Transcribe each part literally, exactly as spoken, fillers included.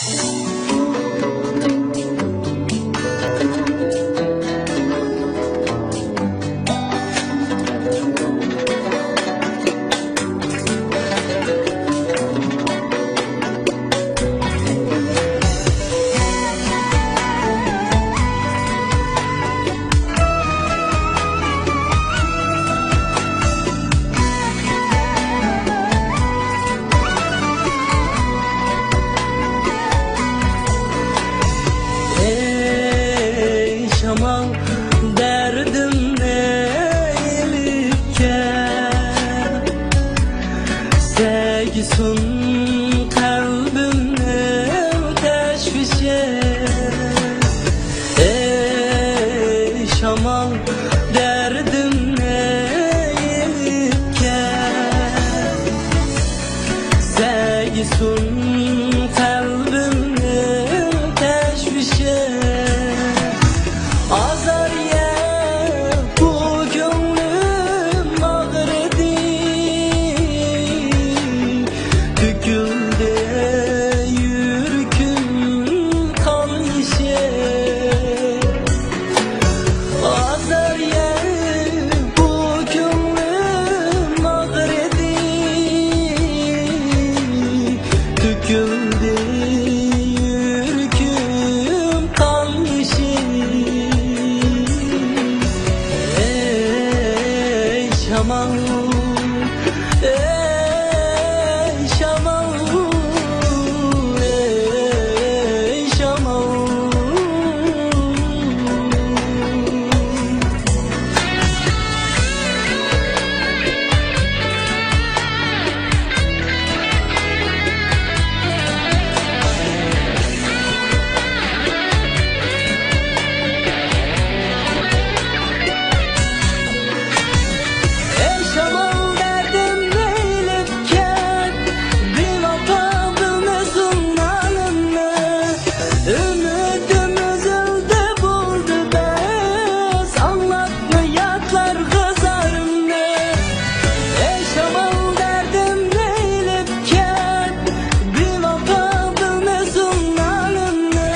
ئەي شامال، دەردىمنى ئېلىپ كەل، سەگسۇن قەلبىمنىڭ تەشۋىشى. ئەي شامال، دەردىمنى ئېلىپ كەل، سەگسۇن قەلبىمنىڭ تەشۋىشى. ئازار يەپ بۇ كۆڭلۈم ئاغرىدى، تۆكۈلدى يۈرىكىم قان يېشى. ئازار يەپ بۇ كۆڭلۈم ئاغرىدى، تۆكۈلدى يۈرىكىم قان يېشى. ئەي شامال، ئەي شامال، ئەي شامال. ئەي شامال، دەردىمنى ئېلىپ كەت، بىۋاپا بىلمىسۇن ھالىمنى. ئۈمىدىم ئۈزۈلدى، بولدى بەس، ئاڭلاتما ياتلارغا زارىمنى. ئەي شامال، دەردىمنى ئېلىپ كەت، بىۋاپا بىلمىسۇن ھالىمنى.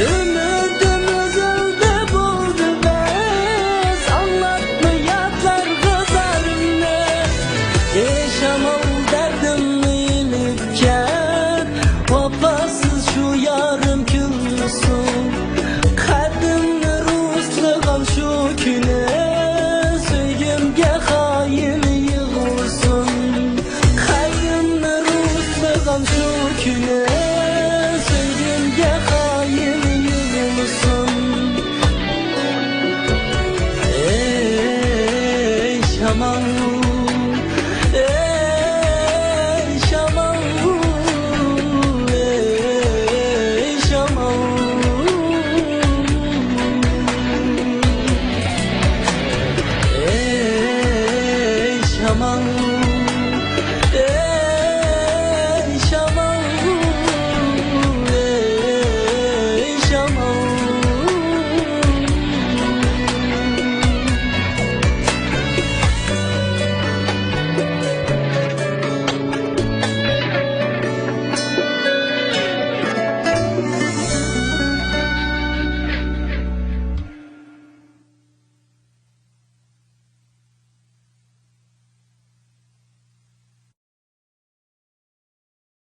ئۈمىدىم ئۈزۈلدى، بولدى بەس، ئاڭلاتما ياتلارغا زارىمنى. ئەي شامال، دەردىمنى ئېلىپ كەت، ۋاپاسىز شۇ يارىم كۈلمىسۇن. قەددىمنى رۇسلىغان شۇ كۈنى، سۆيگۈمگە خائىن يىغلىسۇن. قەددىمنى رۇسلىغان شۇ كۈنى،